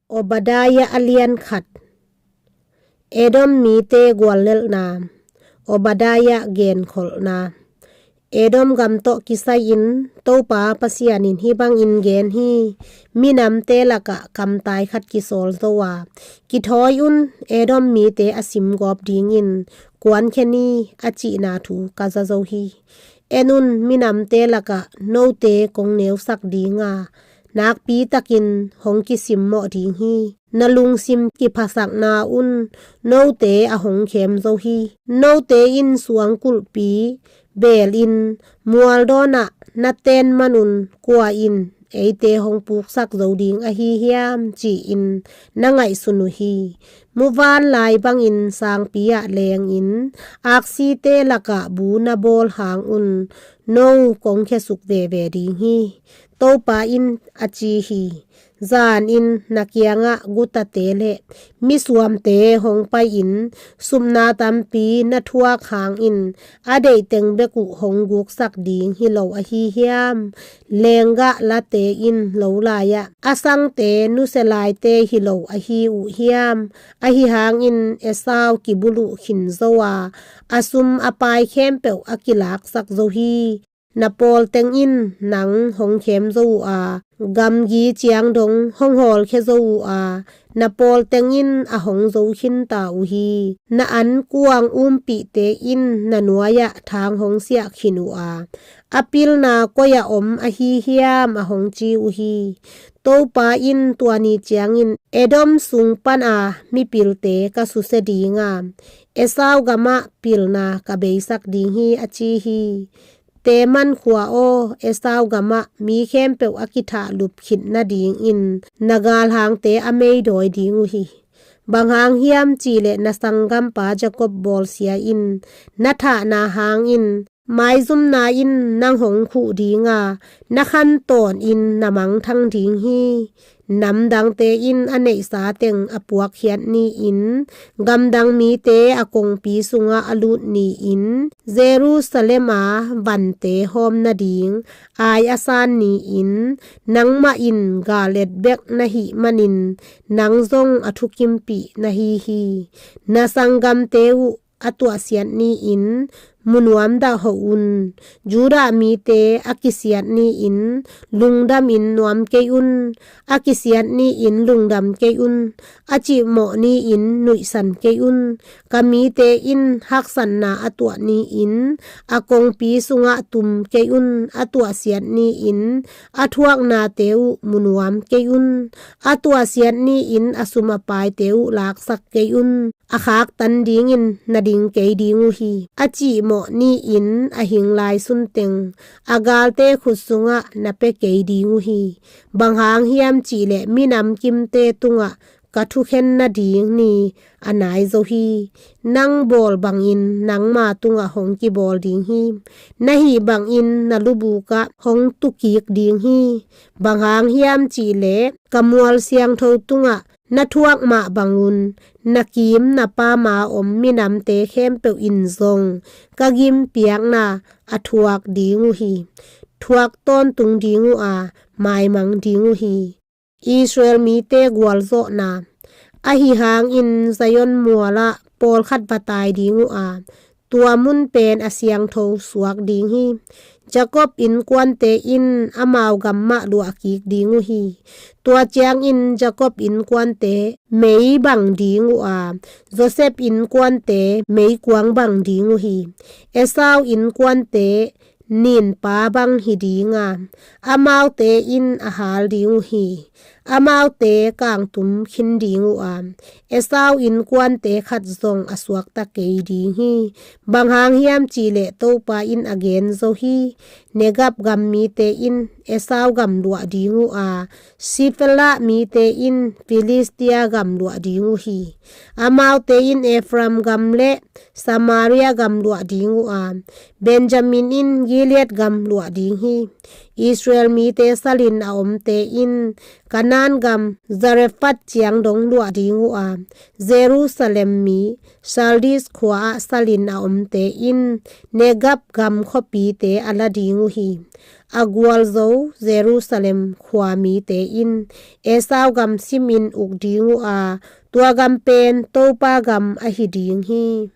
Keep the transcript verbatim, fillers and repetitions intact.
Obadiah a lian khat. Edom mite guallelhna. Obadiah genkholhna. Edom gam tawh kisai-in Topa Pasian in hih bangin gen hi: Minamte lakah kamtai khat kisawl zo a, kithawi un, Edom mite a simgawp dingin kuankhia ni, a cihna thu ka za zo hi. En un, minamte lakah note kong neusak ding a, nakpitakin hong kisimmawh ding hi. Na lungsim kiphasakna un note a hong khem zo hi. Note in suangkulhpi beelin, mualdawnah na ten manun, kua in eite hong puksak zo ding ahi hiam, ci-in na ngaihsun uh hi. Muvanlai bangin sangpi-ah lengin, aksite lakah bu na bawl hang un no kong khiasuk veve ding hi, Topa in a ci hi. Zanin na kiangah gutate le misuamte hong pai-in, supna tampi na thuak hangin, a deihteng bek uh hong guksak ding hi lo ahi hiam? Lenggah late in lo lai-ah a sangte nusialaite hi lo ahi uh hiam? Ahi hangin Esau kibuluh khin zo a, a sum a pai khempeuh a kilaksak zo hi. Na pawlteng in nang hong khem zo uh a, gamgi ciang dong hong hawlkhia zo uh a, na pawlteng in a hong zo khinta uh hi. Na ankuang umpihte in na nuai-ah thang hong siah khin uh a, a pilna koi-ah om ahi hiam, a hong ci uh hi. Topa in tua ni ciangin Edom sung pana mipilte ka susia ding a, Esau gamah pilna ka beisak ding hi, a ci hi. Teman khua aw, Esau gamah mi khempeuh a kithahlup khit nadingin na galhangte a meidawi ding uh hi. Bang hang hiam cihleh na sanggampa Jacob bawlsia in na thahna hangin, maizumna in nang hong khuh ding a, na khan tawnin na mangthang ding hi. Namdangte in a neihsa teng a puakkhiat ni-in, gamdang mite a kongpi sungah a lut ni-in, Jerusalem a vante hawm nading ai a san ni-in, nangmah in gal et bek na hih manin, nang zong a thukimpih na hi hi. Na sanggamte uh a tuahsiat ni-in, mu nuam dah hoh un. Judah mite a kisiat ni-in, lungdamin nuam kei un. A kisiat ni-in lungdam kei un. A cihmawh ni-in nuihsan kei un. Ka mite in haksatna a tuah ni-in, a kongpi sungah tum kei un. A tuahsiat ni-in a thuaknate uh mu nuam kei un. A tuahsiat ni-in a sum a paite uh laksak kei un. A khaktan dingin na ding kei ding uh hi. A cihmawh ni-in a hing lai sunteng a galte khut sungah na pia kei ding uh hi. Bang hang hiam cihleh minam kimte tungah ka thukhen nading ni a nai zo hi. Nang bawl bangin nangma tungah hong kibawl ding hi. Na hih bangin na lubukah hong tukik ding hi. Bang hang hiam cihleh ka mual siangtho tungah na thuak mah bangun, na kim na pama om minamte khempeuh in zong ka gimpiakna a thuak ding uh hi. Thuak tawntung ding uh a, maimang ding uh hi. Israel mite gualzawhna. Ahi hangin Zion mualah pawlkhat va tai ding uh a, tua mun pen a siangtho suak ding hi. Jacob innkuante in amau gam mah luahkik ding uh hi. Tua ciangin Jacob innkuante mei bang ding uh a, Joseph innkuante meikuang bang ding uh hi. Esau innkuante ninpa bang hi ding a, amaute in a hal ding uh hi. Amaute kangtum khin ding uh a, Esau innkuante khat zong a suakta kei ding hi. Bang hang hiam cihleh Topa in a gen zo hi. Negab gam mite in Esau gam luah ding uh a, Shephelah mite in Filistia gam luah ding uh hi. Amaute in Ephraim gam le Samaria gam luah ding uh a, Benjamin in Gilead gam luah ding hi. Israel mite salin a omte in Kanaan gam Zarephath ciang dong luah ding uh a, Jerusalem mi Sardis khua ah salin a omte in Negeb gam khuapite a la ding uh hi. A gualzo Jerusalem khua mite in Esau gam simin uk ding uh a, tua gam pen Topa gam ahi ding hi.